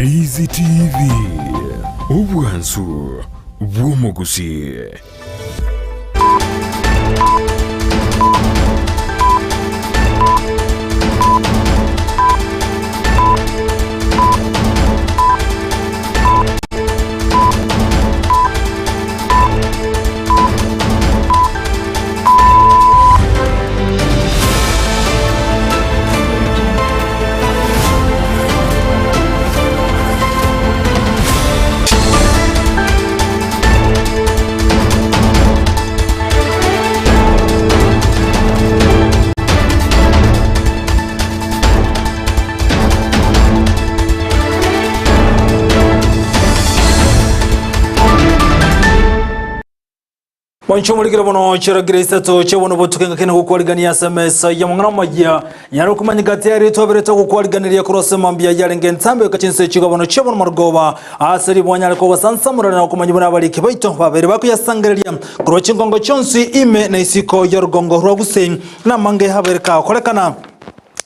Ndizi TV, obwansu bw'omogusii. Mwancho omorikire bono chiragire isato chia bono botuke ngaki na gokwarigania ase emesa ya mang'ana amaya nyare okomanyeka tayari twaberete gokwariganeria korwa ase mambia yarenge entambe goika chinsa echi bono chia bono marogoba ase ribwanyare kogosansamorera na okomanya buna abariki baito babere bakoyasangereria korwa chingongo chionsi ime na isiko y'orugongo rwa Gusii namange abere kagokorekana.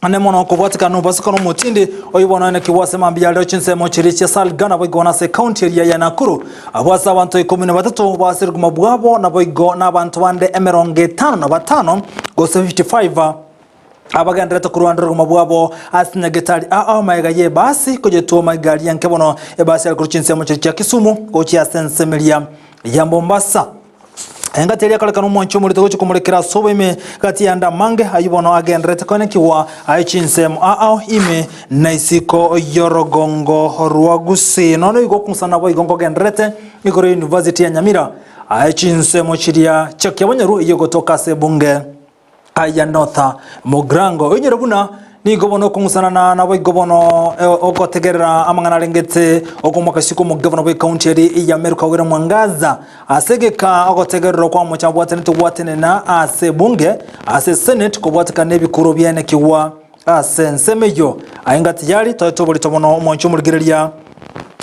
Ande mono okobwatekana nobosiko na omotindi oyio bono oenekigwe ase mambia arero chinsemo chiria chia Salga naboigo na ase ekaunti eria ya Nakuru. Abwo ase abanto 13 basire obogima bwabo naboigo na abanto bande 55 gose 55 abagendererete korwanera obogima bwabo ase nyagetari ao magega y'ebasi koyetwoma egari enke bono ebasi yare korwa chinsemo chiria chia Kisumu gochia ase ensemo eria ya Mombasa. Engati eria akarekana omwanchi omorito gochia komorekera ase oboime gati y'ande amange, ayio bono agendererete koenekigwa aye chinsemo ao ime na isiko y'orogongo rwa Gusii. Nonya nigo okong'usana naboigo nkogendererete igoro y'University ya Nyamira aye chinsemo chiria chia Kiabonyoru eyio egotoka ase ebunge ya North Mugirango. Oinyore buna nigo bono okong'usana na naboigo bono ogotegerera amang'ana arengete okomoka isiko omogavana bw'ekaunti eri ya Meru Kawira Mwangaza ase egeka ogotegerera okwamocha abwatanete gwatenena ase ebunge ase senate kobwatekana ebikuro biaenekigwa ase ensemo eyio. Aye ngati yari toete oborito mono omwanchi omorigereria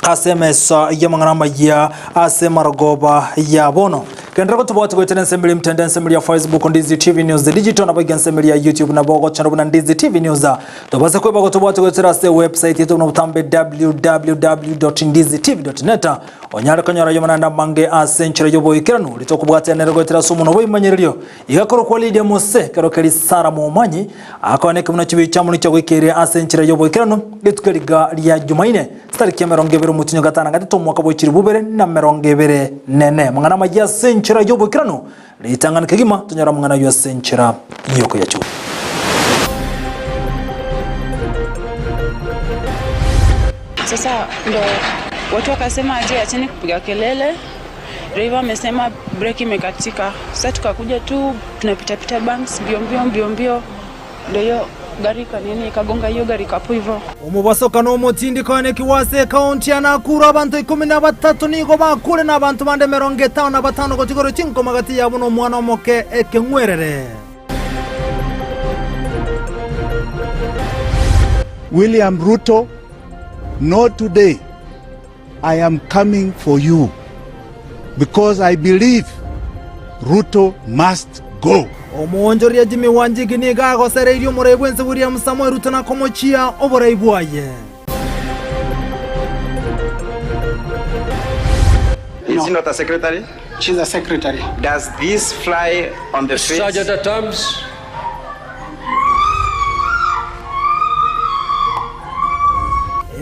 ase emesa y'amang'ana amayia ase emarogoba ya bono. Genderera gotobwati goetera ensemo eria emtende ensemo eria Facebook Ndizi TV News Digital nabo iga ensemo eria YouTube nabo ogochora buna Ndizi TV News. Tobase kweba gotobwati goetera ase website yetu buna obotambe www.ndizitv.net onyare konyora ayio amanene amange ase enchera y'oboikeranu ritokobwatia nere goetera ase omonwa bw'ebimanyererio iga korokwa Lydia Mose kero keri Sarah Momanyi Akoaneke buna chibicha amo nechiagoikeire ase enchera y'oboikeranu rituko riga ria Jumaine, chitariki 20 omotienyi o gatano na gatato omwaka bwe chilifu bibere na 24. Amang'ana amayia ase enchera y'oboikeranu ritang'ani kegima tonyore amang'ana ayio ase enchera y'okoyachua. Sasa ndo watu wakasema aje, acheni kupiga kelele. Driver amesema breki imekatika. Sasa tukakuja tu tunapitapita bumps mbio mbio mbio mbio, ndio hiyo gari kanini ikagonga hiyo gari kapo hivyo. Omobasokano omotindiko oenekigwe ase ekaunti ya Nakuru abanto 13 nigo bakure na abanto bande 55 gotigorwa chinkoma gati yabo na omwana omoke ekeng'werere. William Ruto, not today. I am coming for you because I believe Ruto must go. Omoonchoria Jimmy Wanjigi nigo agosereirie omorai bw'ense William Samoei Ruto na komochia oborai bwaye. Is he not a secretary? She's a secretary. Does this fly on the face? Sergeant at arms.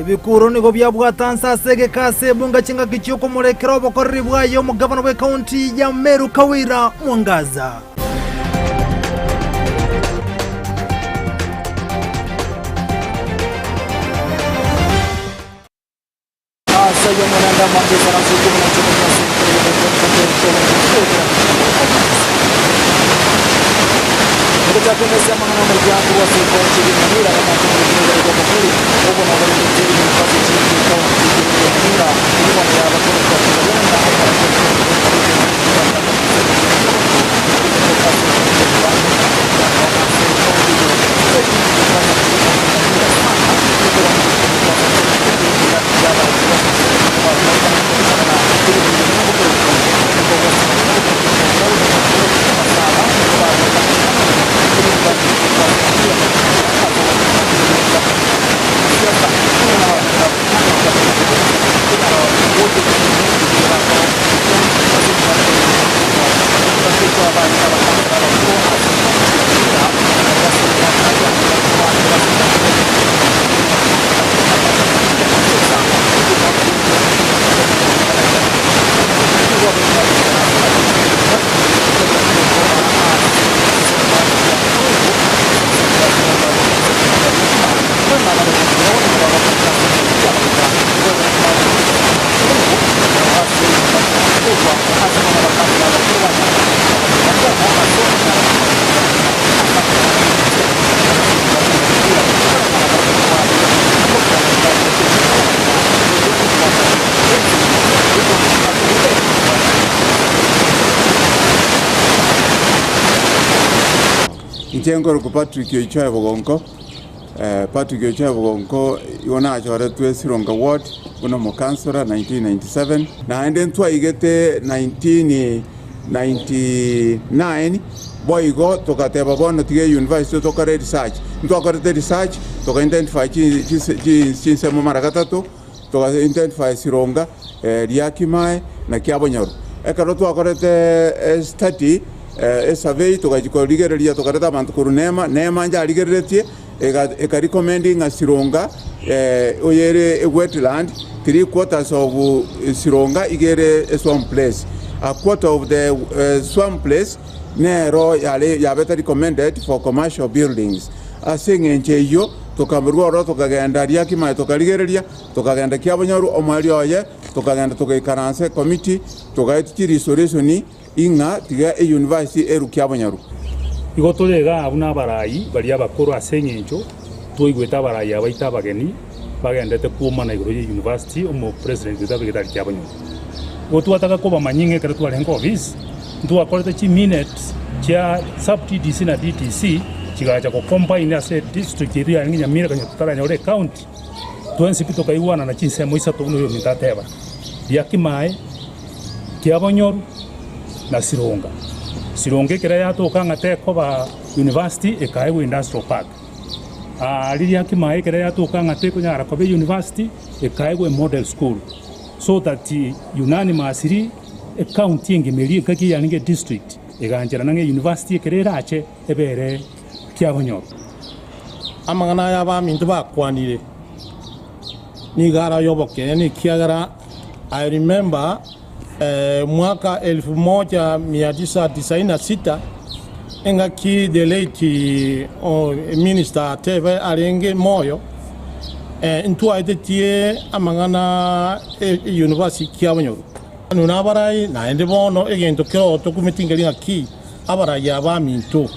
Ebikuro nigo biabwata nse ase egeka ase ebunga chingaki chi'okomorekera obokoreri bwaye omogabana bw'ekaunti ya Meru Kawira Mwangaza. Ase ayio omorembe amange ikaranse ekebuna ki'omonto ase enkoro y'omonto Ogochaka emesa y'amang'ana amaya korwa ase ekaunti ya Nyamira abamanche omoriki nigo barenge obokori obwo nabarengete university y'ekaunti ya Nyamira eyio bono yabakoreka kegabana Inche nkorokwa Patrick Oichoe Bogonko, Patrick Oichoe Bogonko igo nachoretwe Sironga Ward buna omokansora 1997, naende ntwaigete 1999 boigo togateba bono tiga euniversity tokore research, ntwakorete research toka identify chinsemo mara gatato. Toga identify Sironga, Riakimae na Kiabonyoru. Ekero twakorete study, esurvey togachia korigereria tokareta abanto korwa Neema, Neema njarigereretie eka recommend ng'a Sironga oyere ewetland, 3/4 of Sironga iga ere eswamp place. A quarter of the swamp place nero yare yabete recommended for commercial buildings. Ase engencho eyio tokaberwa ororo tokagenda Riakimae tokarigereria, tokagenda Kiabonyoru omoerio oye, tokagenda togaikaransa ekomiti, togaetia chirisoresoni ing'a tiga eyunivasiti erwe Kiabonyoru. Igo tore igaa buna abarai baria abakoro ase engencho twaigwete abarai abaito abageni bagendete kwomana igoro ye university omo president oito abegete aria Kiabonyoru. Igo twataka kobamanyia ng'a ekero twarenge ofisi ntwakorete chi minutes chia sub TDC na DTC chigacha go combine ase district yaito yarenge Nyamira konya totaranyora ecounty twensi pi tokaigwanana chinsemo isato buna oyominto ateba, Riakimae, Kiabonyoru na Sironga. Sironga ekero yatoka ng'a tekoba university ekaegwa industrial park. Aria Riakimae ekero yatoka ng'a tekonyara koba university ekaegwa emodel school so that unanimously ecounty engima eria engaki yarenge edistrict egancherana ng'a university ekero erache ebere Kiabonyoru. Amang'ana aya abaminto bakwanire nigo are ay'obokeene, ekiagera I remember mwaka elfu moja mia tisa tisaini na sita engaki the late minister Atebe arenge moyo, ntwaetetie amang'ana e university Kiabonyoru. Nuna abarai, naende bono egento keroo tokumeti nkeri ng'aki abarai abaminto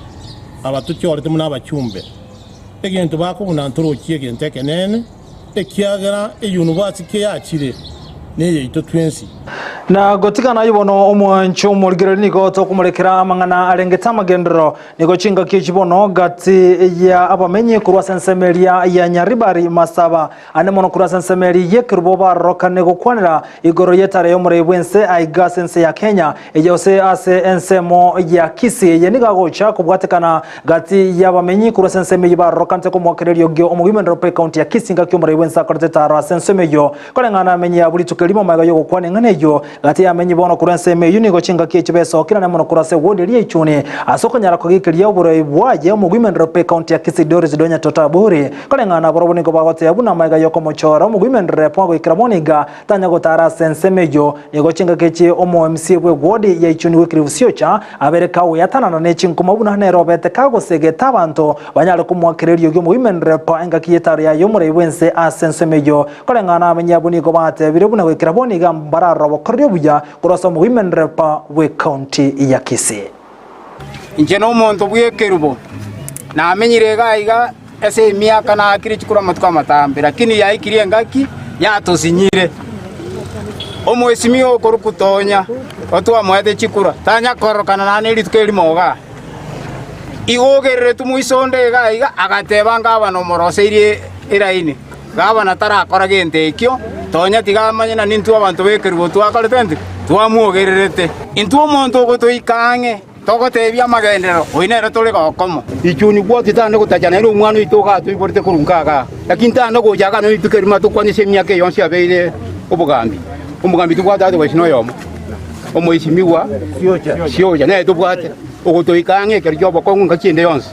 aba tochorete buna abachumbe, egento bakobuna ntorochie egento ekenene, ekiagera eyunivasi keyachire neyaito twensi. Na gotigana ayio bono omwancho omorigereria nigo tokomorekera amang'ana arengete amagenderero. Nigo chingaki echi bono gati ya abamenyi korwa ase ensemo eria ya Nyaribari Masaba ande mono korwa ase ensemo eria y'ekerubo barorokane gokwanera igoro y'etara y'omorei bw'ense aiga ase ense ya Kenya eye gose ase ensemo ya Kisii eye nigo agocha kobwatekana Gati y'abamenyi korwa ase ensemo eyio barorokanete komoakera eriogi omogima bwe ekaunti ya Kisii ngaki omorei bw'ense akorete etaaro ase ensemo eyio. Koreng'ana amenyi abwo rituko erimo magega y'ogokwana eng'ana eyio. Gati y'amenyi bono korwa ensemo eyio nigo chingaki echio besokire mono korwa ase ward eria Ichuni ase okonyara kogekeria oboroi bwaye omogima bwe ekaunti ya Kisii Doris Donya Totabori. Koreng'ana barobwo nigo bagoteba buna magega y'okomochora omogima goikera bono iga Tanya gotaara ase ensemo eyio, nigo chingaki echi omo-MC bw'egwodi ya Ichuni Wycliffe Siocha abere kagoyatanana ne chinkuma buna nere obete kagosegeta abanto banyare komoakera eriogi omoimenrepa engaki y'etaaro yaye omorei bw'ense ase ensemo eyio. Koreng'ana abamenyi abwo nigo batebire buna goikera bono iga mbararora obokoreri obuya korwa ase omoimenrepa bw'ecounty ya Kisii. Inche nomonto bw'ekerubo, namenyire iga iga ase emiaka naakire chikura amatuko amatambe, lakini yaikirie engaki yatosinyire. Omoesimia okorokwa Tonya, otwamoete chikura, tanya kororokana naende rituko erimo igaa. Igo ogereretwe moiso onde iga iga, agateba ngabana omoroseirie eraini, gabana tarakora gento ekio, Tonya tiga amanye na nintwe abanto b'ekerubo twakorete nti? Twamwogererete. Intwe omonto ogotoika ang'e, togotebia amagenderero, oyio nere tore gokomo. Ichuni gwoti tane gotacha nere omwana oito iga atoiborete korwa nka igaa, lakini tane gocha igaa nonya rituko erimo atokwane ase emiaka eye yonsi abeire obogambi. Omogambi tobwate ase gose noyomo, omoisimigwa Siocha nere tobwate, ogotoika ang'e ekero ki'obokong'u ngaki ende yonsi.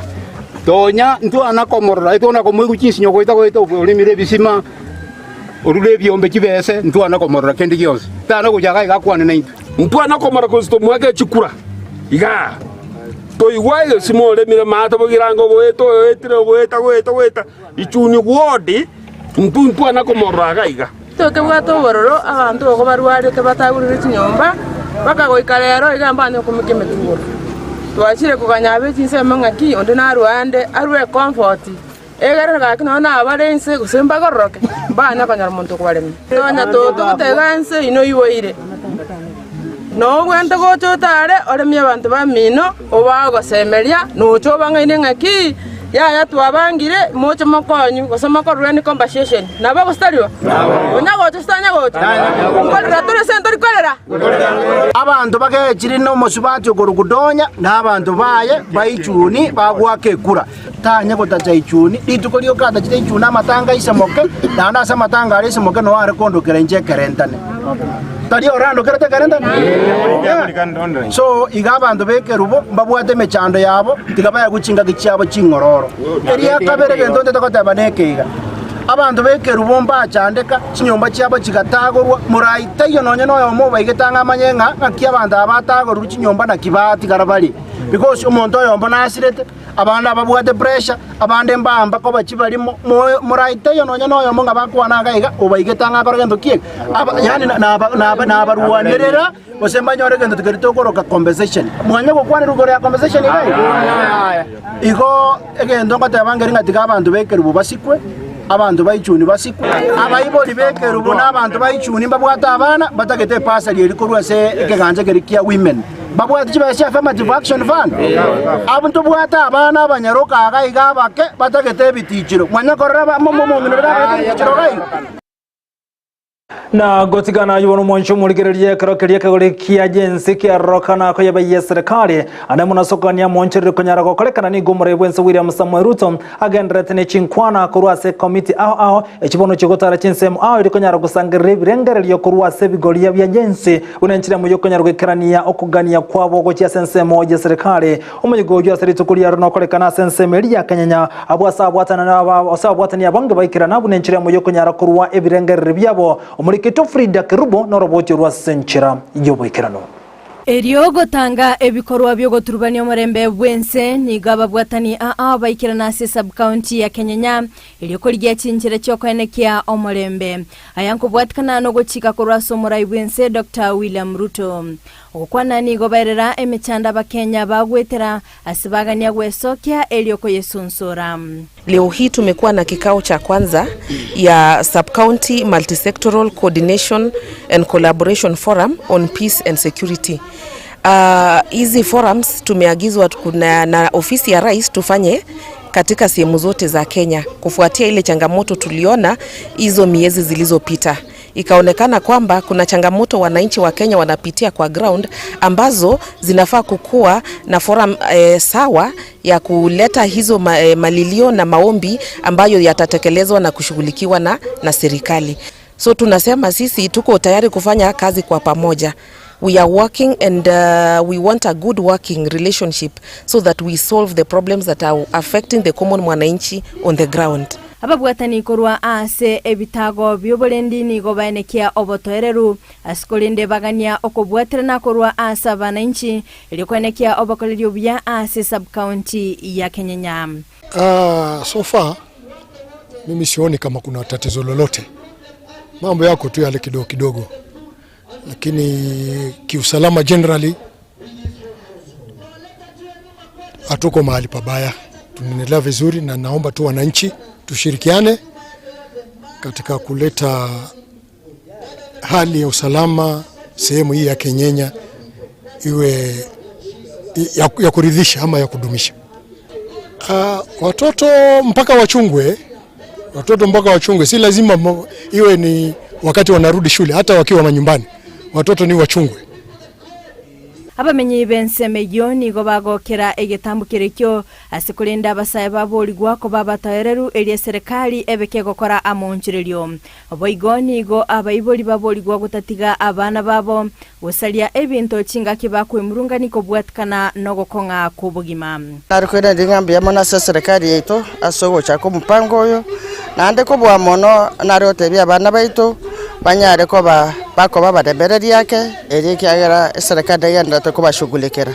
Tonya ntwana komorora, etwana komoigwa chinsinyo goeta goeta oremire ebisima, Orure ebiombe chibese, ntwana komorora kende gionsi, tana gocha iga iga akwane naintwe. Ntwana komora konsi tomoake chikura igaa, toigwa egesimo oremire maate bogirango ogoeta oetire ogoeta goeta goeta ichuni ward intwe ntwana komorora iga iga. Tokebwate obororo, abanto igo barwarete batagurire chinyomba, mpaka goika rero iga mbanye komeka emetugoro. Twachire koganya abe chinsemo ng'aki onde narue ande arue ecomfort. Egerere gaki nonya nabare inse gose mbagororoke, mbanye konyora omonto okobaremia. Nonya totogoteba inse inwe oiboire. Nogwente gocha otare oremie abanto bamino, obagosemeria, noche obang'aine ng'aki, Yaya twabangire, moche mokonywe, gose mokorerwe any compensation. Nabo gose taribo? Onya gocha gose tanya gocha? Nkorera tore ase ntori korera? Abanto bagechire nomosubati okorokwa Donya, na abanto baye ba Ichuni bagoaka ekura. Tanya gotacha Ichuni, rituko rioka atachire Ichuni amatanga aisemoke, naende ase amatanga aria aisemoke noo are kondokera inche ekerentane. Tari orandokerete ekerentane? Yeah. So iga abanto b'ekerubo mbabwate emechando yabo, tiga baegwe chingaki chiabo ching'ororo. Eria kabere egento ntete goteba neke iga, abanto b'ekerubo mbachandeka, chinyomba chiabo chigatagorwa, moraitaiyo nonye noyomo obaigete ang'e amanye ng'a ng'aki abanto aba batagorerwe chinyomba naki batigara bare. Because omonto oyomo nasirete, Abande ababwate pressure, abande mbaamba koba chibarimo, moraitaiyo nonya noyomo ng'a bakwana iga iga, obaigete ang'e akore gento ki eke? Aba yaani naba naba nabarwanerera gose mbanyore egento keria tokoroka compensation. Mwanya gokwanera igoro ya compensation iga iga? Igo egento ngoteba nkeri ng'a tiga abanto ba ekerubo basikwe, abanto ba ichuni basikwe, abaibori ba ekerubo na abanto ba ichuni mbabwate abana batagete ebasari eria korwa ase ekegancha keria kia women. Babwate chibesa chia Affirmative Action Fund? Abwo ntobwate abana abanyaroka iga iga abake batagete ebitichiro. Mwanya korora aba- mo- mo- omong'ina oria gabwate ebitichiro iga iga? Na gotigana aywo nomwancho omorigereria ekero keria ekegori kia jensi kiarorokana koyebeyia eserekari ande buna sokania monchereri konyara gokorekana nigo omorei bwense William Samoei Ruto agendererete ne chinkwana korwa ase ekomiti ao ao echi bono chigotara chinsemo ao eri konyara gosangereria ebirengererio korwa ase ebigoria bia jensi Buna enchera emo y'okonyara goikerania okogania kwabo gochia ase ensemo y'eserekari. Omoyega oyio ase rituko riaro nokorekana ase ensemo eria ya kenyenya, abwo ase abwatana ase ababwatani abange baikerana buna enchera emo y'okonyara korua ebirengererio biabo. Omorikito Frida Kerubo noroboti orwo ase enchera y'oboikeranu. Erio gotanga ebikorwa bi'ogoturubania omorembe bw'ense, nigo ababwatani aa baikerana ase esub-county ya Kenyenya, erio korigia chinchera chi'okoenekia omorembe. Aya nkobwatikana nogochika korwa ase omorai bw'ense Doctor William Ruto. Ogokwana nigo baerera emechando abakenya bagwetera ase bagania gwesokia erio koyesunsura. Leo hii tumekuwa na kikao cha kwanza ya Sub-County Multisectoral Coordination and Collaboration Forum on Peace and Security. Hizi uh, forums tumeagizwa kuna, na ofisi ya rais tufanye katika sehemu zote za Kenya kufuatia ile changamoto tuliona hizo miezi zilizopita. Ikaonekana kwamba kuna changamoto wananchi wa Kenya wanapitia kwa ground ambazo zinafaa kukua na forum eh, sawa ya kuleta hizo ma, eh, malilio na maombi ambayo yatatekelezwa na kushughulikiwa na, na serikali. So tunasema sisi tuko tayari kufanya kazi kwa pamoja. We are working and uh, we want a good working relationship so that we solve the problems that are affecting the common mwananchi on the ground. Ababwatani korwa ase ebitago bi'oborendi nigo baenekia obotoereru, ase korende bagania okobwaterana korwa ase abanainchi, erio koenekia obokoreri obuya ase sub-county ya Kenyenya. Uh, so far mimi sioni kama kuna tatizo lolote, mambo yako tu yale kidogo kidogo, lakini kiusalama generally hatuko mahali pabaya, tunaendelea vizuri, na naomba tu wananchi tushirikiane katika kuleta hali ya usalama sehemu hii ya Kenyenya iwe ya, ya kuridhisha ama ya kudumisha. Uh, watoto mpaka wachungwe, watoto mpaka wachungwe, si lazima iwe ni wakati wanarudi shule, hata wakiwa manyumbani watoto ni wachungwe. Abamenyi b'ensemo eyio nigo bagokera egetambo kerekio ase korende abasae baborigwa koba abatoereru erio eserekari ebe kegokora amoonchorerio. Boigo nigo abaibori baborigwa gotatiga abana babo gosaria ebinto chingaki bakwemurungania kobwatikana nogokong'a kw'obogima. Nare koiraneria ng'a mbuya mono ase eserekari yaito ase ogochaka omopango oyo, naende kobua mono nare gotebia abana baito banyare koba bakoba abaremereria ake, erio ekiagera eserekari negendererete kobashughulikera.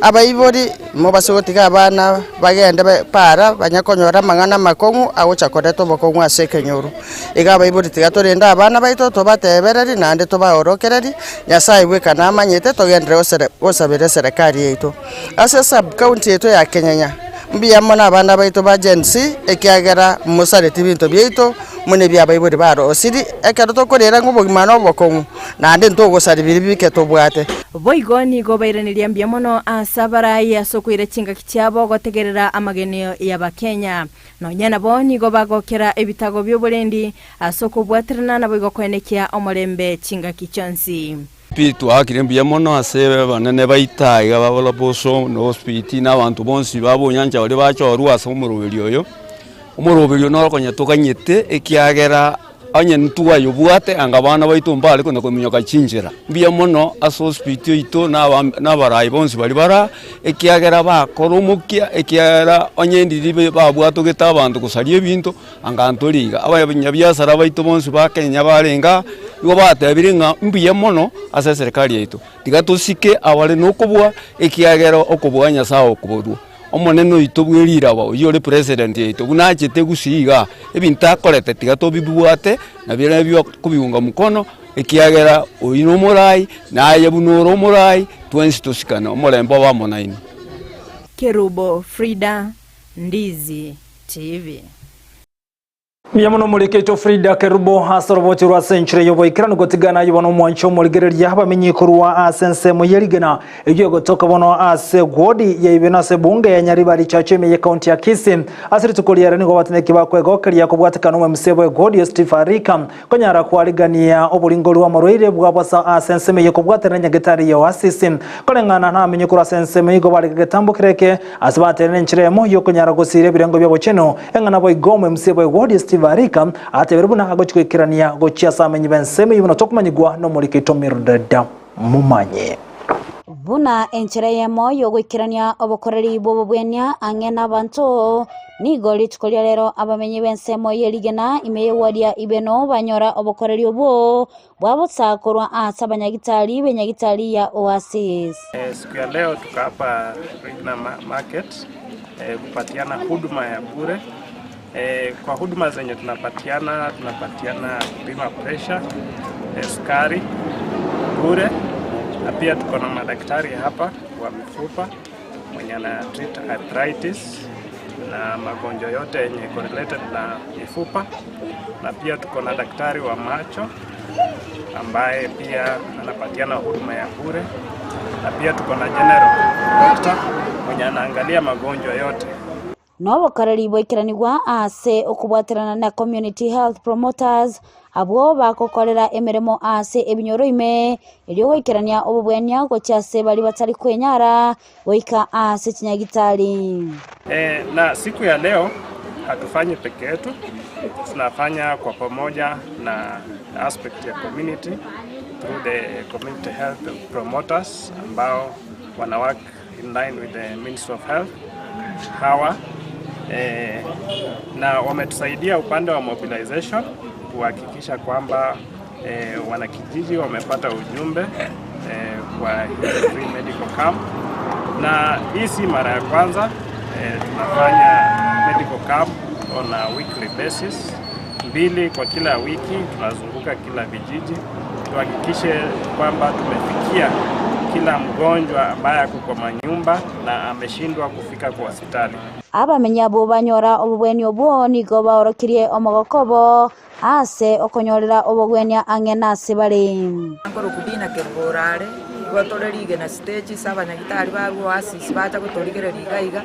Abaibori mobase gotiga abana bagende para banye konyora amang'ana amakong'u agocha koreta obokong'u ase ekenyoro. Iga abaibori tiga torende abana baito, tobatebererie naende tobaorokererie, Nyasae bweka namanyete togenderere gosabera eserekari yaito. Ase sub county yaito ya Kenyenya, Mbuya mono abana baito ba Gen Z ekiagera mosareti ebinto biaito buna ebi abaibori barosiri, ekero tokorera ng'a obogima nobokong'u, naende ntogosari biria bike tobwate. Boigo nigo bairaneria mbuya mono ase abarai ase okoira chingaki chiabo gotegerera amagenio y'Abakenya. Nonya nabo nigo bagokera ebitago bi'oborendi ase okobwaterana naboigo koenekia omorembe chingaki chionsi. Pi twaakire mbuya mono ase abanene baito aiga ba Bolaboso na Ospiti na abanto bonsi ba Bonyancha baria bachorwa ase omoroberi oyo. Omoroberi oyo noro konya toganyete ekiagera onye ntwayobwate anga abana baito mbare konya kominyoka chinchera. Mbuya mono ase Ospiti oito na aba na abarai bonsi baria bare aa, ekiagera bakora omokia ekiagera onye ndiri babwatogete abanto gosaria ebinto. Anga ntore iga, abanyabiasara baito bonsi ba Kenya barenge aa, nigo batebire ng'a mbuya mono ase eserekari yaito, tiga tosike abare nokobua ekiagera okobua Nyasaye okoborua. Omonene oito bwe riraba oyio ore president yaito buna achete gusii igaa, ebinto akorete tiga tobibwate na biria kobiunga mkono ekiagera oyio na omorai, naye buna ore omorai, twensi tosikane, omorembe obe amo nainwe. Kerubo Frida Ndizi TV. Mbuya mono omorikeito Frida Kerubo ase orobochi rwa Century y'oboikeranu gotigana aye bono omwancho omorigereria abamenyi korwa ase ensemo y'erigena eyio egotoka bono ase wodi ya Ibeno ase ebunge ya Nyaribari Chache ime y'ekaunti ya Kisii. Ase rituko riare nigo batenenki bakwegokeria kobwatekana omwemuse bwe wodi Steve Arika konyara kwarigania oboringori bw'amarwaire bwabo ase ensemo eye kobwaterana nyagetari ya Oasis. Koreng'ana namenye korwa ase ensemo igo bare getambo kereke ase baterire enchera emo y'okonyara gosiira ebirengo bi'obochenu. Eng'ana boigo omwemuse bwe wodi Steve Arika atebire buna agochia goikerania gochia ase amenyi b'ensemo eyio buna tokomanyigwa nomoriki Mildred Momanyi. Buna enchera eyemo y'ogoikerania obokoreri bw'obobwenia ang'e nabanto, nigo rituko ria rero abamenyi b'ensemo ye rigena ime y'eward ya Ibeno banyora obokoreri obwo bwa bosa korwa ase abanyagitari b'enyagitari ya Oasis. Siku ya leo tuko hapa Rigna Market kupatiana huduma ya bure. Kwa huduma zenye tunapatiana, tunapatiana kupima pressure, sukari bure, na pia tuko na madaktari hapa wa mifupa mwenye ana treat arthritis na magonjwa yote yenye iko related na mifupa, na pia tuko na daktari wa macho ambaye pia anapatiana huduma ya bure, na pia tuko na general doctor mwenye anaangalia magonjwa yote. Nobokoreri bwaikeranigwa ase okobwaterana na Community Health Promoters abwo bagokorera emeremo ase ebinyoro ime, erio goikerania obobwania gochia ase baria batari kwenyara goika ase chinyagitari. E, na siku ya leo hatufanyi peke yetu, tunafanya kwa pamoja na aspect ya community through the community health promoters ambao wana work in line with the Ministry of Health hawa eh, na wametusaidia upande wa mobilization kuhakikisha kwamba eh, wanakijiji wamepata ujumbe eh, kwa hii free medical camp, na hii si mara ya kwanza eh, tunafanya medical camp on a weekly basis, mbili kwa kila wiki, tunazunguka kila vijiji tuhakikishe kwamba tumefikia kila mgonjwa ambaye ako kwa manyumba na ameshindwa kufika kwa hospitali. Abamenyi abwo banyora obobweni obwo nigo baorokirie omogoko obo ase okonyorera obogwenia ang'e nase bare. Nkorokwa Dina Kerubo orare, igo tore rigena stage ase abanyagitari barwa Oasis bacha gotorigereria iga iga,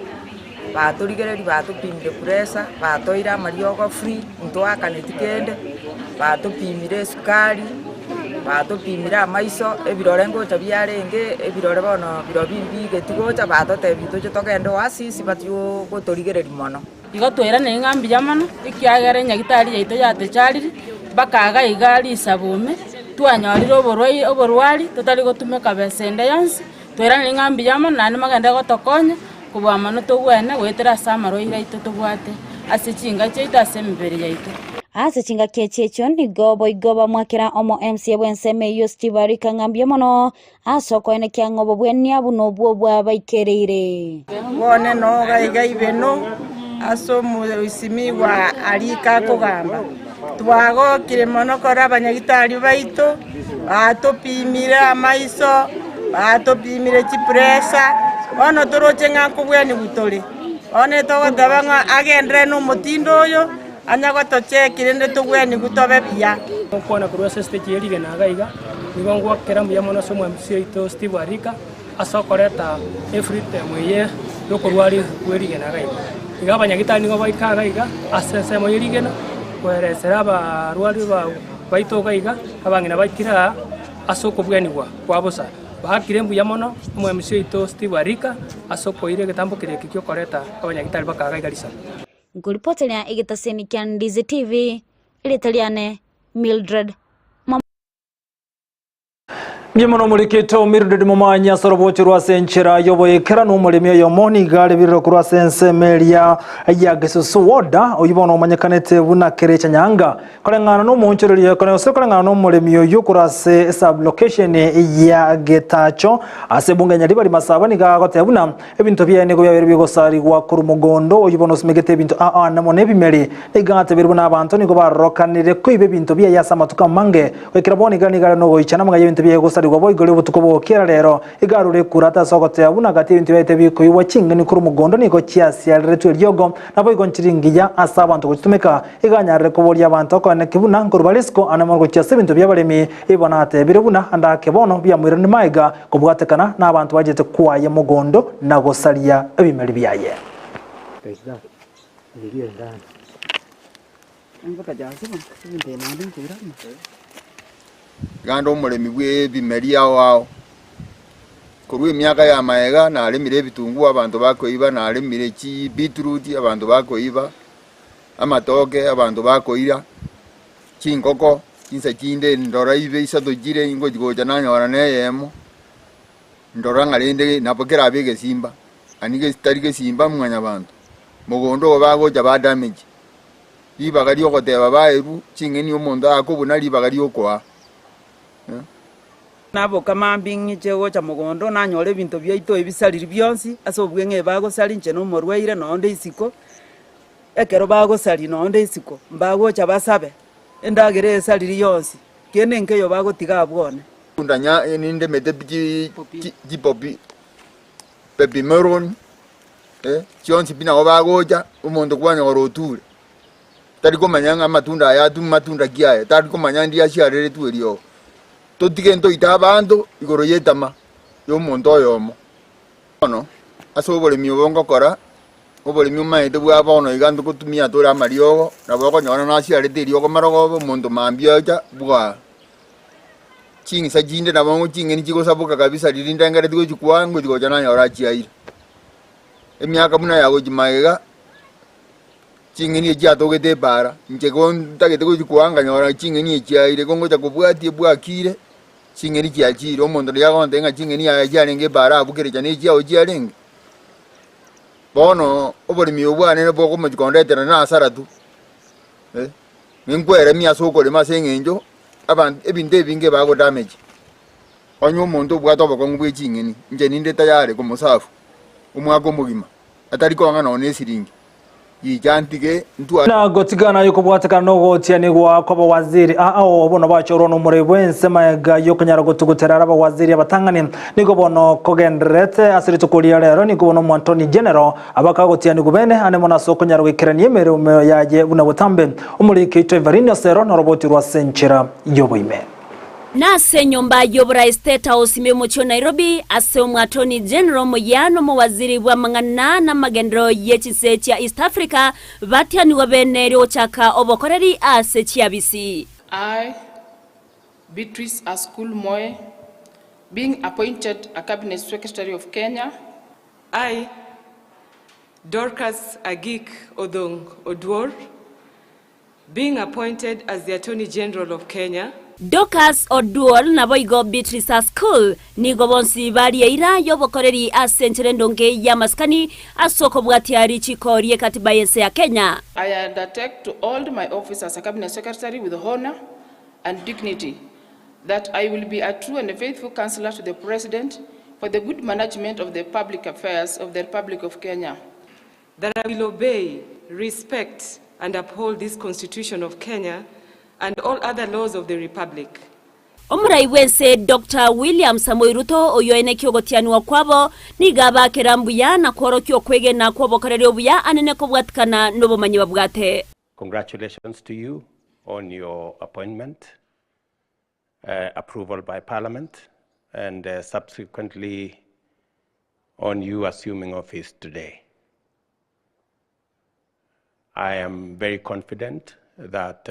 batorigereria batopimire pressure, batoire amariogo free, ntoakaneti kende, batopimire esukari, batopimire amaiso, ebirore ngocha biarenge, ebirore bono birobio mbigeti gocha, batotebia toche togende Oasis batio gotorigereria mono. Igo twairanire ng'a mbuya mono, ekiagera enyagitari yaito yatecharire, mpaka iga iga risabo ime, twanyorire oborwaire oborwari totari gotumeka besa ende yonsi, twairanire ng'a mbuya mono naende mogende gotokonya, kobua mono togwene goetera ase amarwaire aito tobwate ase chinka chiaito ase emebere yaito. Ase chingaki echi echio nigo boigo bamwakera omo MCA bw'ensemo eyio Steve Arika ng'a mbuya mono ase okoenekia ng'a obobwania buna obwo bwabaikereire. Bono noga iga ibeno ase omoisimigwa arika akogamba, Twagokire mono korora abanyagitari baito batopimire amaiso, batopimire chipresa, bono toroche ng'a nkobwenigwa tore. Bono togoteba ng'a agenderere nomotindo oyo, anya gotocheki rende togwenigwe tobe buya. Gokwana korwa ase esiteji ye rigena iga iga, nigo ngwakera mbuya mono ase omwambisia oito Steve Arika ase okoreta efreedom eye yokorwaria bwe rigena iga iga. Iga abanyagitari nigo baika iga iga ase ensemo ye rigena koeresera abarwari baito iga iga, abang'ina baikire aa ase okobwenigwa kwa bosa. Baakire mbuya mono omwemisi oito Steve Arika ase okoira egetambo keria eke giokoreta abanyagitari bakaga iga risaku. Nkoripoteria egetaseni kia Ndizi TV, erieta riane Mildred Mama. Mbuya mono omorikito Mildred Momanyi ase orobocho rwa ase enchera y'oboekeranu omoremi oyomo nigo arebirire korwa ase ensemo eria ya Gesusu Ward oyio bono omanyekanete buna Kerecha Nyanga Koreng'ana nomoonchoreria gose koreng'ana nomoremi oyio korwa ase esub-location ya Getacho ase ebunge ya Nyaribari Masaba nigo agoteba buna ebinto biaye nigo biabeire bigosarigwa korwa mogondo oyio bono osimegete ebinto aa amo nebimeri. Nigo atebirie buna abanto nigo barorokanire koiba ebinto biaye ase amatuko amange goikera bono iga nigo are nogoichana amang'ana y'ebinto biaye gosarigwa boigo riria obotuko bogokera rero iga arure ekura ase ogoteba buna gati y'ebinto biaye tibikoigwa ching'eni korwa mogondo nigo chiasiareretwe eriogo naboigo nchiri ngiya ase abanto gochitumeka Iga anyarire koboria abanto okoeneki buna nkorwa bare isiko ande mono gochia ase ebinto bi'abaremi. Igo natebire buna ande ake bono biamoiranire magega kobwatekana nabanto bachete kwaye mogondo na gosaria ebimeri biaye. Ganda omoremi bw'ebimeri ao ao. Korwa emiaka ya magega naremire ebitunguo abanto bakoiba, naremire chibeetroot abanto bakoiba, amatoke abanto bakoira, chingoko chinsa chinde ndora ibe isato chire ngochi gocha nanyora na eyemo, ndora ng'a rende nabo kerabe egesimba, yaani gesi tari gesimba mwanyabanto, mogondo ogo bagocha ba damage, ribaga ria ogoteba baerwu ching'eni omonto akobuna ribaga ria okoa. Naboka mambia ng'iche gocha mogondo, nanyora ebinto biaito ebisariri bionsi, ase obweng'e bagosari inche nomorwaire nonde isiko, Ekero bagosaria nonde isiko, mbagocha basabe endagera esariri yonsi, kende nkeiyo bagotiga abwo one. Ndanya nindemete chi chipopi pepimeroni chionsi pi nabo bagocha, omonto kwanyora oture, tari komanya ng'a amatunda aya atu matunda ki aya, tari komanya ndi asiareretwe eriogo. Totige ntoite abanto igoro ya etama ya omonto oyomo. Bono ase oboremi obo ngokora, oboremi omaete bwa bono iga ntogotumia tore amariogo, nabo okonyora nasiarete eriogo marogoba omonto mambia ocha bwaa. Ching'isa chinde nabo ng'o ching'eni chigosaboka kabisa riria ndengereti gochikwa ngochi gocha nanyora achiaire. Emiaka buna ya gochia magega, ching'eni echi chiatogete epaara, inche ko ntagete gochikwa nkanyora ching'eni echiaire, ko ngocha kobwatia bwakire. Ching'eni chiachiire, omonto riria agontebia ng'a ching'eni yaye chiarenge ebaara abwo kerecha ne echiao chiarenge. Bono oboremi obo bwane bokomochia kondetera na hasara tu, eh, ninkweremia ase okorema ase eng'encho abanto ebinto ebinge bagodamage. Onye omonto obwate obokong'u bwe ching'eni, inche ninde tayari komosafu omwaka omogima, atari kong'a nonya na esiringi. Gicha ntige ntware. Na gotigana ay'okobwatekana nogotianigwa kw'abawaziri ao bono bachorwa nomorei bw'ense magega y'okonyara gotugutera are abawaziri abatang'ani. Nigo bono kogendererete ase rituko ria rero nigo bono Omoattorney General abakagotianigwa bene ane mono ase okonyara goikerania emeremo yaye buna botambe. Omoriki oito Everine Osero noroboti rwa ase enchera y'oboime. Nase enyomba y'oboraai State House ime y'omochie o Nairobi, ase Omwatoni General omoyia na omowaziri bw'amang'ana na amagenderero ye chinse chia East Africa batianigwe bene riogochaka obokoreri ase chiabisi. I, Beatrice Askul Moe, being appointed a Cabinet Secretary of Kenya. I, Dorcas Agik Odhong Oduor, Being appointed as the Attorney General of Kenya. Dorcas Oduor naboigo Beatrice Askul nigo bonsi barie eira y'obokoreri ase enchera endonge y'amasikani ase okobwatia richiko ri'ekatiba y'ense ya Kenya. I undertake to hold my office as a Cabinet Secretary with honour and dignity, that I will be a true and faithful counsellor to the President for the good management of the public affairs of the Republic of Kenya. That I will obey, respect and uphold this Constitution of Kenya and all other laws of the Republic. Omorai bw'ense Doctor William Samoei Ruto oyio aenekia ogotianigwa kwabo, nigo abakera mbuya na kworokia okwegena kw'obokoreri obuya anene kobwatikana nobomanyi babwate. Congratulations to you on your appointment, approval by Parliament and subsequently on you assuming office today. I am very confident that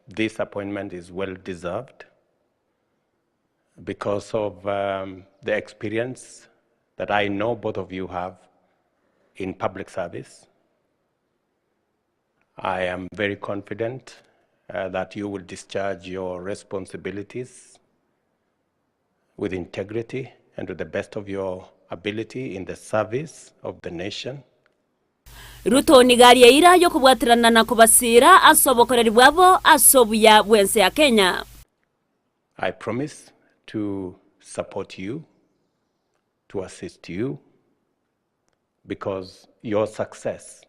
this appointment is well deserved because of the experience that I know both of you have in public service. I am very confident that you will discharge your responsibilities with integrity and to the best of your ability in the service of the nation. Ruto nigo aria eira y'okobwaterana na kobasiira ase obokoreri bwabo ase obuya bw'ense ya Kenya. I promise to support you, to assist you, because your success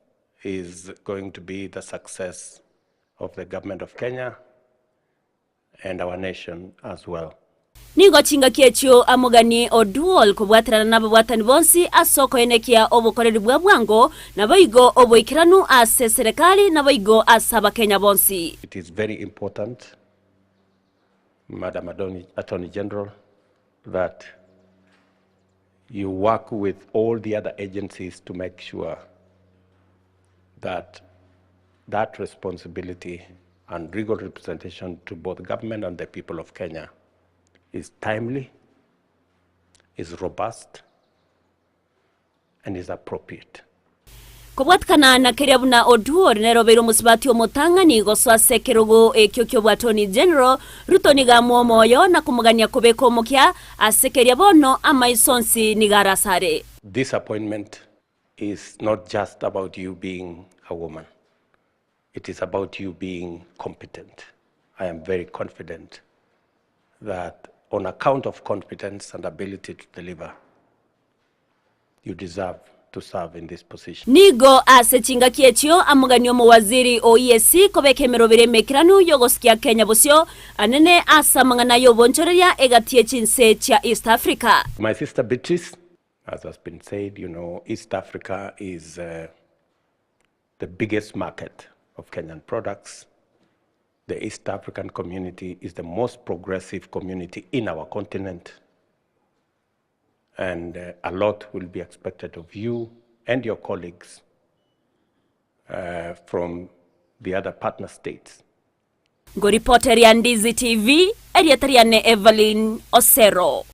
is going to be the success of the government of Kenya and our nation as well. Nigo chingaki echio amogani Oduol kobwaterana nababwatani bonsi ase okoenekia obokoreri bwa bwango naboigo oboikeranu ase eserekari naboigo ase abakenya bonsi. It is very important, Madam Attorney General, that you work with all the other agencies to make sure that that responsibility and legal representation to both government and the people of Kenya is timely, is robust, and is appropriate. Kobwatikana na keria buna Oduor nere obeire omosubati omotang'ani gosoa ase ekerogo ekio ki'obwatoni General, Ruto nigo amoa omoyo na komogania kobeka omokia ase keria bono amaiso onsi nigo arasare. This appointment is not just about you being a woman. It is about you being competent. I am very confident that on account of competence and ability to deliver, you deserve to serve in this position. Nigo ase chingaki echio amogani omowaziri o EAC kobeka emeroberi emekeranu y'ogosikia Kenya bosio anene ase amang'ana y'obonchoreria egati ye chinse chia East Africa. My sister Beatrice, as has been said, you know, East Africa is uh, the biggest market of Kenyan products. The East African community is the most progressive community in our continent. And uh, a lot will be expected of you and your colleagues uh, from the other partner states. Ngoripoteria Ndizi TV, erieta riane Evelyn Osero.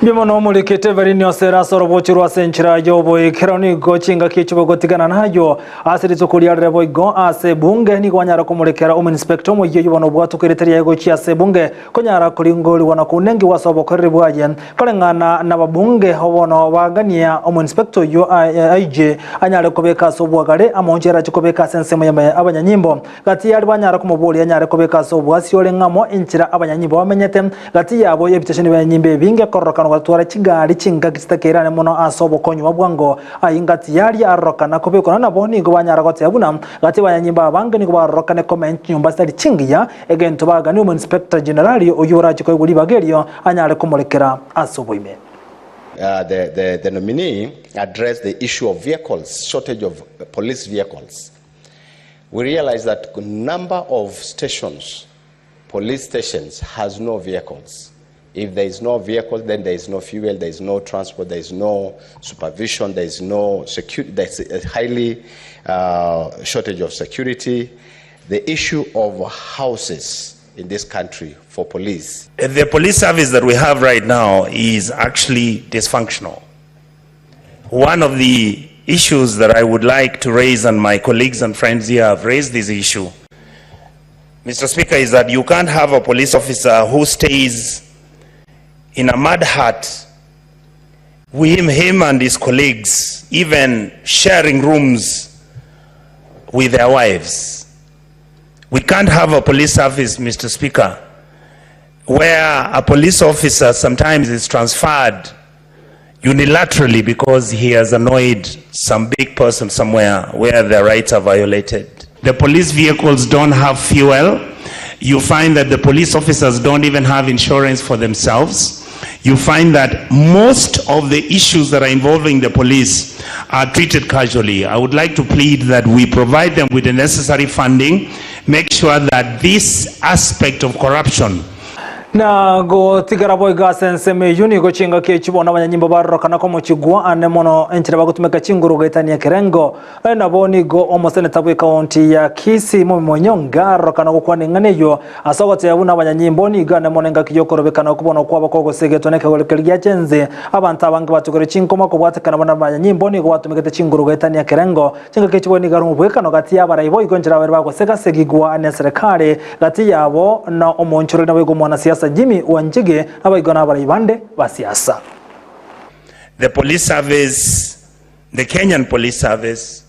Mbuya mono omorikete Evelyn Osero ase orobochi rwa ase enchera y'oboikero nigo chingaki echio bogotigana nayo ase rituko riarire boigo ase ebunge nigo banyara komorekera omoinspector omoyia oyio bono obwatokerete riaye gochia ase ebunge konyara koringorigwa na kounengiwa ase obokoreri bwaye koreng'ana nababunge bono bagania omoinspector oyio aije anyare kobeka ase obwagare amaoncho erache kobeka ase ensemo ya abanyanyimbo Gati y'aria banyara komoboria anyare kobeka ase obwasi ore ng'amo enchera abanyanyimbo bamenyete, gati yabo y'ebitesheni bi'abanyanyimbo ebinge kororokana gotwara chigari chingaki chitakeirane mono ase obokonyi bwa bwango. Ayio ngati y'aria arorokana kobekwa nabo nigo banyara goteba buna gati y'abanyanyimbo abange nigo barorokane komenya chinyomba chitari chingiya, egento baganie omoinspector generali oyio orache koegwa ribaga erio anyare komorekera ase oboime. The, the, the nominee addressed the issue of vehicles, shortage of police vehicles. We realize that number of stations, police stations, has no vehicles. If there is no vehicle, then there is no fuel, there is no transport, there is no supervision, there is no security, there's a highly shortage of security. The issue of houses in this country for police. The police service that we have right now is actually dysfunctional. One of the issues that I would like to raise, and my colleagues and friends here have raised this issue, Mr. Speaker, is that you can't have a police officer who stays in a mud hut with him and his colleagues, even sharing rooms with their wives. We can't have a police service, Mr. Speaker, where a police officer sometimes is transferred unilaterally because he has annoyed some big person somewhere where their rights are violated. The police vehicles don't have fuel. You find that the police officers don't even have insurance for themselves. You find that most of the issues that are involving the police are treated casually. I would like to plead that we provide them with the necessary funding, make sure that this aspect of corruption Na gotigara boigo ase ensemo eyio nigo chingaki echi bono abanyanyimbo barorokana komochigwa ane mono enchera bagotumeka chinguru goetania ekerengo. Naende nabo nigo omoseneta bw'ekaunti ya Kisii Mumbi Onyonga arorokana gokwana eng'ana eyio ase ogoteba buna abanyanyimbo nigo ane mono engaki y'okorobekana okwo bono kwabo kogosegetwa nekegori keria gia chense. Abanto abange batugire chinkoma kobwatekana buna abanyanyimbo nigo batumegete chinguru goetania ekerengo. Chingaki echi bono nigo are omobwekano gati y'abarai boigo enchera babere bagosega-segigwa neserekari gati yabo na omoonchorori naboigo omwanasiasa Jimmy Wanjigi naboigo nabarai bande ba siasa. The police service, the Kenyan police service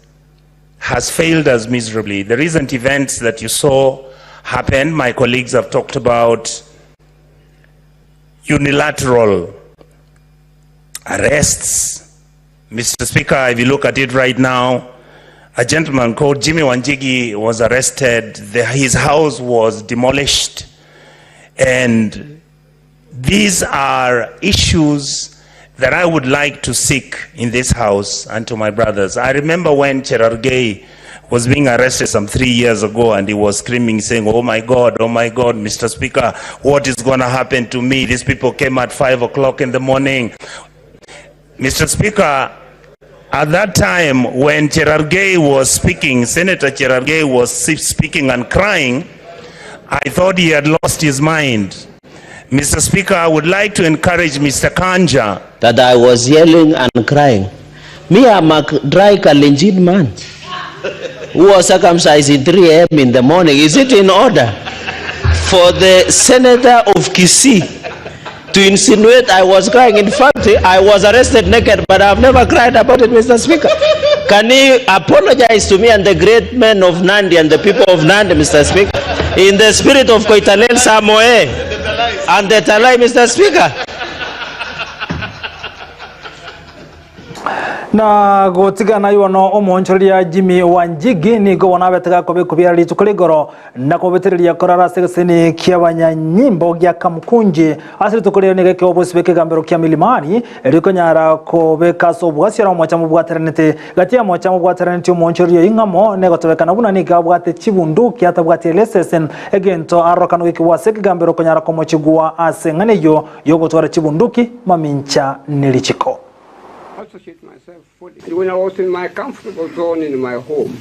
has failed us miserably. The recent events that you saw happen, my colleagues have talked about unilateral arrests. Mr. Speaker, if you look at it right now, a gentleman called Jimmy Wanjigi was arrested. His house was demolished. And these are issues that I would like to seek in this house and to my brothers. I remember when Cherargei was being arrested some 3 years ago and he was screaming, saying, oh my God, oh my God, Mr. Speaker, what is going to happen to me? These people came at 5 o'clock in the morning. Mr. Speaker, at that time when Cherargei was speaking, Senator Cherargei was speaking and crying, I thought he had lost his mind. Mr. Speaker, I would like to encourage Mr. Kanja. That I was yelling and crying. Me, I'm a dry Kalenjin man who was circumcised in 3 a.m. in the morning. Is it in order for the senator of Kisii to insinuate I was crying? In fact, I was arrested naked, but I've never cried about it, Mr. Speaker. Can he apologize to me and the great men of Nandi and the people of Nandi, Mr. Speaker, in the spirit of Koitalel Samoei and the Talai, Mr. Speaker? Na gotigana aywo no omoonchoreria Jimmy Wanjigi nigo bono abete gakobekwa biara rituko rigoro na kobetereria korara ase egeseni ki'abanyanyimbo gia Kamukunji ase rituko riria nigo ekeo obosio bw'ekegambero kia Milimani rikonyara kobeka ase obwasi ore omocha mobwateranete gati y'amocha mobwateraneti omoonchoreria oyio ng'amo negotebekana buna nigo abwate chibunduki atabwati elesese egento arorokana goikigwa ase ekegambero konyara komochigwa ase eng'ana eyio y'ogotwara chibunduki mamincha nerichiko. Associate myself fully. And when I was in my comfortable zone in my home,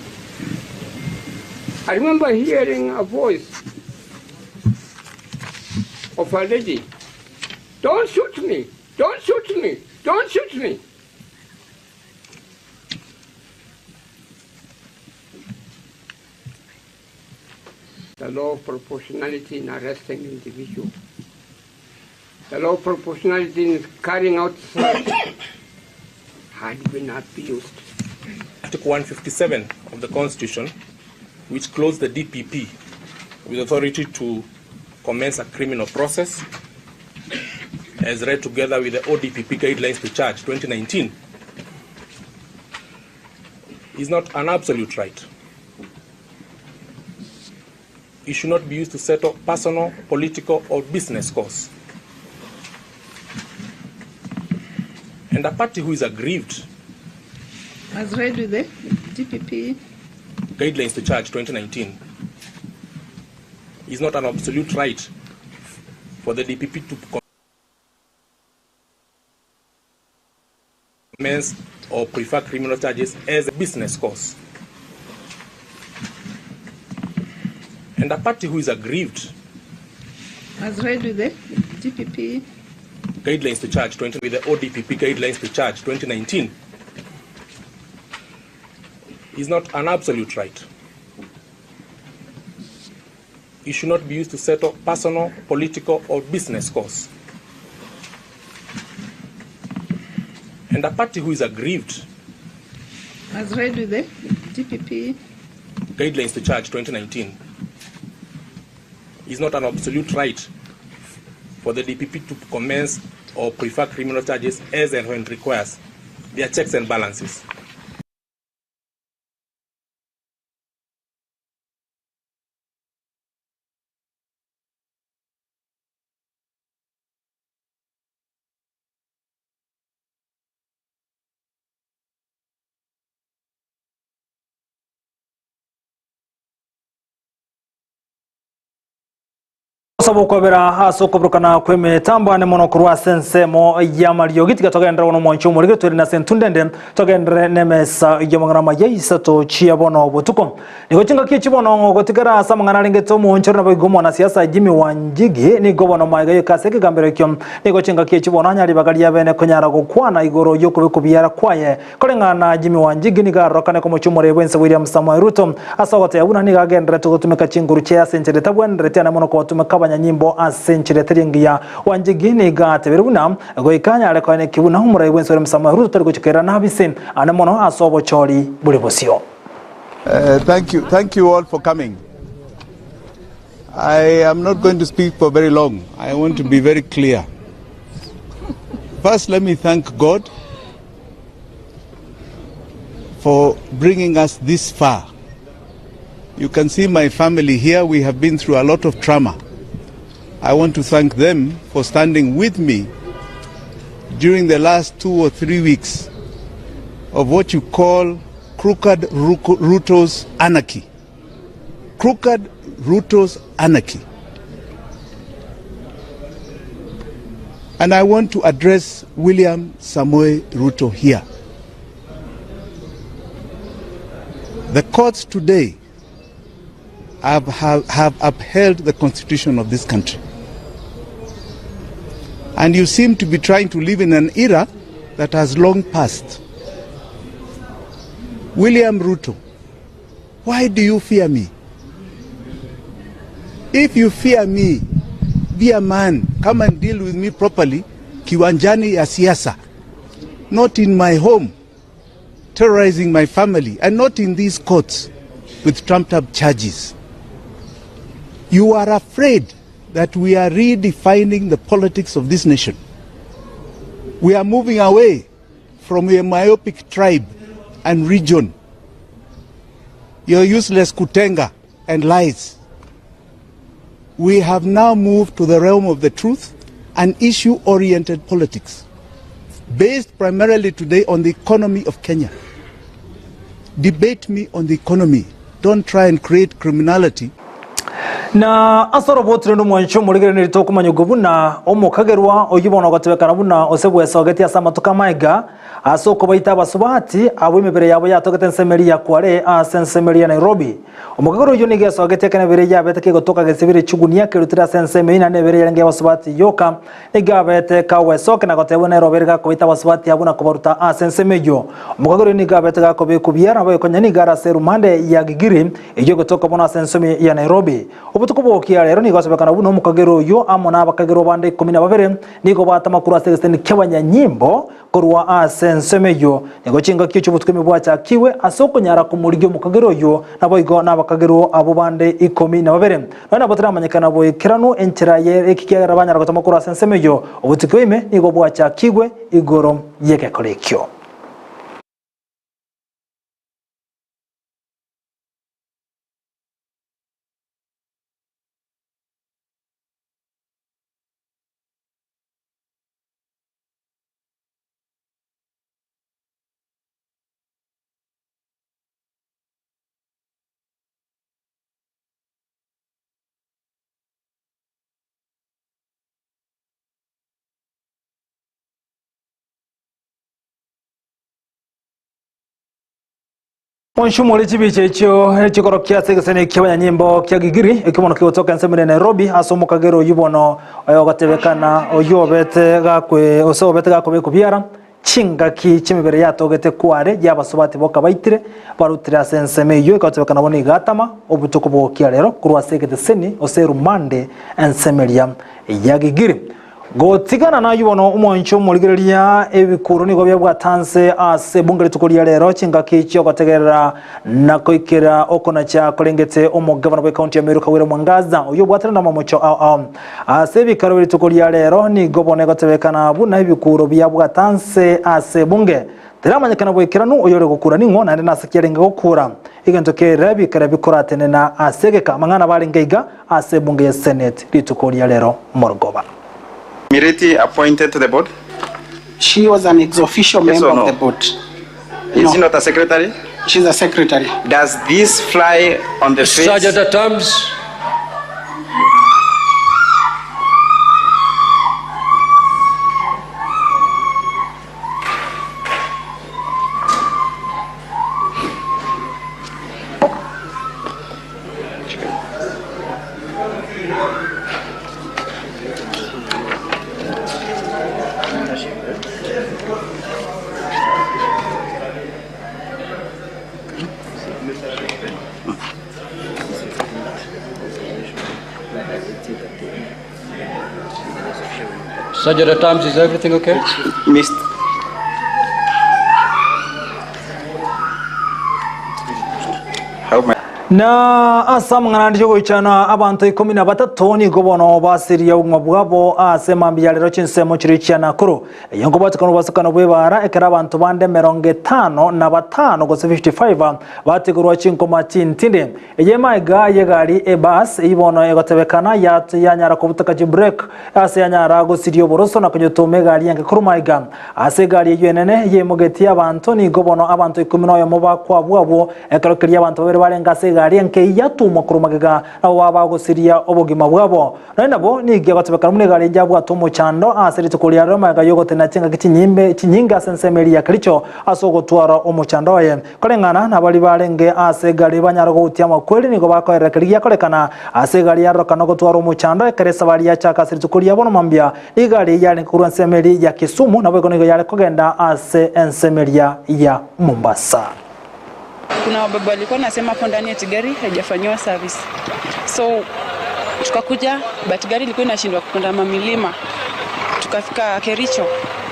I remember hearing a voice of a lady, Don't shoot me! Don't shoot me! Don't shoot me! The law of proportionality in arresting individual. The law of proportionality in carrying out search had been abused. Article 157 of the Constitution, which closed the DPP with authority to commence a criminal process, as read together with the ODPP guidelines to charge 2019, is not an absolute right. It should not be used to settle personal, political, or business scores. And a party who is aggrieved As read with the DPP guidelines to charge 2019 is not an absolute right for the DPP to commence or prefer criminal charges as a business course. And a party who is aggrieved As read with the DPP guidelines to charge 20 with the ODPP guidelines to charge 2019 is not an absolute right. It should not be used to settle personal, political, or business scores. And a party who is aggrieved As read with the DPP guidelines to charge 2019 is not an absolute right for the DPP to commence or prefer criminal charges as and when it requires. There are checks and balances. Gosaba okwabera ase okoburukana kw'emetambo ane mono korwa ase ensemo y'amariogi. Tiga togenderere bono omwancho omorige twerinde ase entunda ende, togenderere nemesa y'amang'ana amaya isato chia bono botuko. Nigo chingaki echi bono gotigara ase amang'ana arengete omoonchore naboigo omwanasiasa Jimmy Wanjigi nigo bono magega yoka ase ekegambero ekio. Nigo chingaki echi bono anyare ribaga ria bene konyara gokwana igoro y'okobekwa kwaye. Koreng'ana na Jimmy Wanjigi nigo arorokane komochia omorei bw'ense William Samoei Ruto ase ogoteba buna nigo agendererete gotumeka chinguru chiaye ase enchera etabwenereti ane mono kobatumeka abanyanyimbo ase enchera etari engiya. Wanjigi nigo atebire buna goika anyare koenekia buna omorai bw'ense William Samoei Ruto tari gochia koirana abise ane mono ase obochori bore bosio. Thank you, thank you all for coming. I am not going to speak for very long. I want to be very clear. First, let me thank God for bringing us this far. You can see my family here. We have been through a lot of trauma. I want to thank them for standing with me during the last 2 or 3 weeks of what you call crooked Ruto's anarchy. Crooked Ruto's anarchy. And I want to address William Samoei Ruto here. The courts today have upheld the constitution of this country. And you seem to be trying to live in an era that has long passed. William Ruto, why do you fear me? If you fear me, be a man. Come and deal with me properly. Kiwanjani ya siasa. Not in my home, terrorizing my family, and not in these courts with trumped up charges. You are afraid that we are redefining the politics of this nation. We are moving away from a myopic tribe and region. Your useless kutenga and lies. We have now moved to the realm of the truth and issue-oriented politics, based primarily today on the economy of Kenya. Debate me on the economy. Don't try and create criminality. Na ase oroboti rende omwancho omorigereria tokomanyigwa buna omokagerwa oyio bono ogotebekana buna ose bwesogetie ase amatuko amaiga ase okobaita abasubati abwo emebere yabo yatogete ensemeri ya Kware ase ensemeri ya Nairobi. Omokagerwa oyio nigo esogetie ekero emebere yabete kegotoka gesibire chigunia kerutire ase ensemo eyio naende emebere yarenge y'abasubati yoka Nigo abete kagwesokia na gotebwa nere obeire gakobaita abasubati abwo na kobaruta ase ensemo eyio. Omogaka oria nigo abete gakobekwa biara nabo ekonya nigo are ase erumande ya Gigiri, eyio egotoka mono ase ensemo ya Nairobi. Obotuko bw'ogokia rero nigo asabekana buna omokagera oyio amo nabakagerwa bande ikomi na babere nigo batama korwa ase egeseni ki'abanyanyimbo korwa ase ensemo eyio. Nigo chingaki echio obotuko ime bwachakigwe ase okonyara komorigia omokagera oyio, naboigo nabakagerwa abwo bande ikomi na babere. Nonya nabo teramanyekana boikeranu enchera ye ekiagera banyara gotama korwa ase ensemo eyio, obotuko ime nigo bwachakigwe igoro y'egekora ekio. Onshumore chibicha echio chikorokia ase egeseni ki'abanyanyimbo kia Gigiri ekio bono kegotoka ensemo ya Nairobi ase omokagera oyio bono ogotebekana oyio obete gakwe ose obete gakobekwa biara Chingaki chi'emebere yatogete kware y'abasubati boka baitire, barutire ase ensemo eyio egotebekana bono igatama obotuko bw'ogokia rero korwa ase egeteseni gose erumande ensemo eria ya Gigiri. Gotigana nayio bono omwancho omorigereria ebikuro nigo biabwata nse ase ebunge rituko ria rero chingaki chi'ogotegerera na koikera okonacha korengete omogavana bw'ekaunti ya Meru Kawira Mwangaza oyio obwatire namamocho ao ao. Ase ebikaro bie rituko ria rero nigo bono egotebekana buna ebikuro biabwata nse ase ebunge. Teramanyekana boikeranu oyore gokura ning'o naende nase ki arenge gokura. Egento kere bikare bikoratenena ase egeka amang'ana barenge iga ase ebunge ya Senate rituko ria rero morogoba. Miriti appointed to the board? She was an ex-officio Yes member or of no? the board. Is No. she not a secretary? She's a secretary. Does this fly on the face? Sergeant at Arms. Sergeant at Arms, is everything okay? Mr. How my Na ase amang'ana ande y'ogoichana abanto ikomi na batato nigo bono basirie obogima bwabo ase mambia ya rero chinsemo chiria chia Nakuru. Eyio nkobwatekana obwasokano bw'ebaara ekero abanto bande emerongo etano na batano gose 55 batigorwa chinkoma chintindi. Eye maiga y'egari ebus eyio bono egotebekana yanyara kobutoka chibrake ase yanyara gosiria oboroso na konyetoma egari enke korwa maiga. Ase egari eyio enene yeimogetie abanto nigo bono abanto ikomi na oyomo bakwabwo abwo ekero keria abanto babere barenge ase egari enke eyio yatumwa korwa magega nabo baba bagosiria obogima bwabo. Nonya nabo nigo egotebekana buna egari eyio yabwate omochando ase rituko ria rero magega y'ogotenena chingaki chinyimbe chinyinge ase ensemo eria ya Kericho ase ogotwara omochando oye. Koreng'ana nabaria barenge ase egari banyare goutia amakweri nigo bakoerera keria giakorekana ase egari yarorokana gotwara omochando ekero esabari yachaka ase rituko ria bono mambia. Rigari eyio yarenge korwa ensemo eria ya Kisumu naboigo nigo yare kogenda ase ensemo eria ya Mombasa. Kuna wababa walikuwa wanasema hapo ndani eti gari haijafanyiwa service, so tukakuja, but gari ilikuwa inashindwa kupanda mamilima. Tukafika Kericho,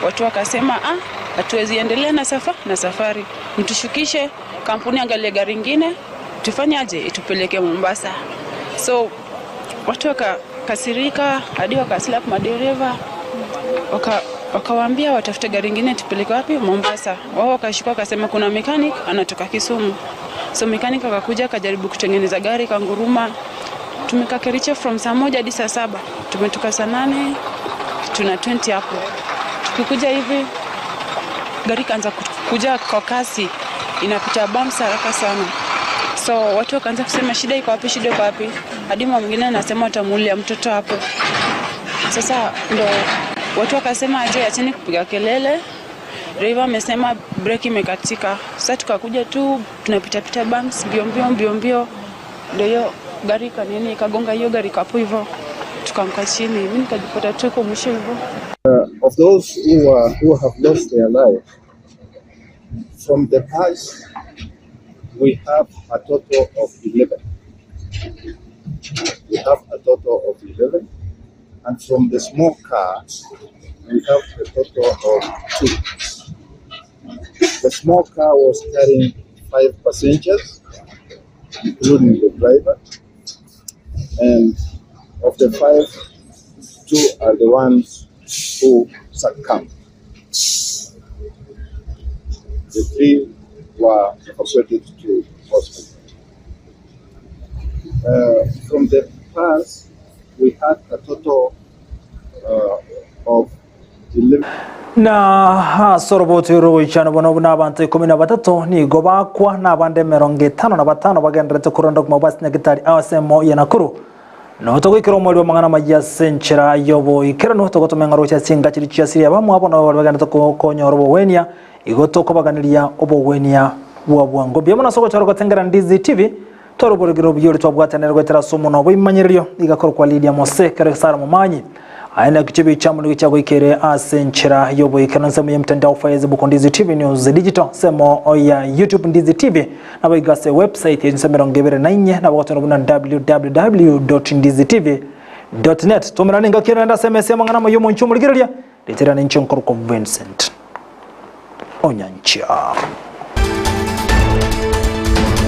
watu wakasema ah, hatuwezi endelea na safa na safari, mtushukishe, kampuni angalie gari ingine, tufanyaje, itupeleke Mombasa. So watu wakakasirika hadi wakaslap madereva waka wakawaambia watafute gari ingine tupeleke wapi Mombasa. Wao wakashuka wakasema kuna mechanic anatoka Kisumu. So mechanic akakuja akajaribu kutengeneza gari kanguruma. Tumekaa Kericho from saa moja hadi saa saba. Tumetoka saa nane tuna 20 hapo. Tukikuja hivi gari kaanza kuja kwa kasi inapita bumps haraka sana. So watu wakaanza kusema shida iko wapi, shida iko wapi? Hadi mama mwingine anasema watamuulia mtoto hapo. Sasa ndo watu wakasema aje, acheni kupiga kelele, driver amesema breki imekatika. Sasa tukakuja tu tunapita pita bumps mbio mbio mbio mbio, ndio hiyo gari kanini ikagonga hiyo gari kapo hivyo, tukaanguka chini. Mimi nikajipata tu kwa mwisho hivyo. Of those who, are, who have lost their life, from the past, we have a total of 11. We have a total of 11. And from the small car, we have a total of two. The small car was carrying five passengers, including the driver. And of the five, two are the ones who succumbed. The three were evacuated to hospital. From the past, we had a total of 11. Na ase oroboti rogoichana bono buna abanto ikomi na batato nigo bakwa, na abande emerongo etano na batano bagendererete koronda obogima bwa sinyagitari ase emo ya Nakuru. Noo togoikera omoerio bw'amang'ana amayia ase enchera y'oboikeranu, togotoma eng'oro gochia ase chinga chiria chiasirie abamwabo nabo baria bagenderete konyora obogwenia, igo tokobaganeria obogwenia bwa bwango. Mbuya mono ase ogochora gotengera Ndizi TV, tware oborogero obuya oria twabwatanire goetera ase omonwa bw'ebimanyererio, iga korokwa Lydia Mose, kero Sara Momanyi. Aye naki chibicha mono gichiagoikere ase enchera y'oboikeranu ensemo y'emtandao Facebook Ndizi TV News Digital, ensemo ya YouTube Ndizi TV, Naboigo ase website ye chinsa 24 nabo gotonyora buna www.ndizitv.net. Tomerane engaki ere naende ase emesa y'amang'ana amaya omonche omorigereria, rieta riane inche nkorokwa Vincent Onyancha.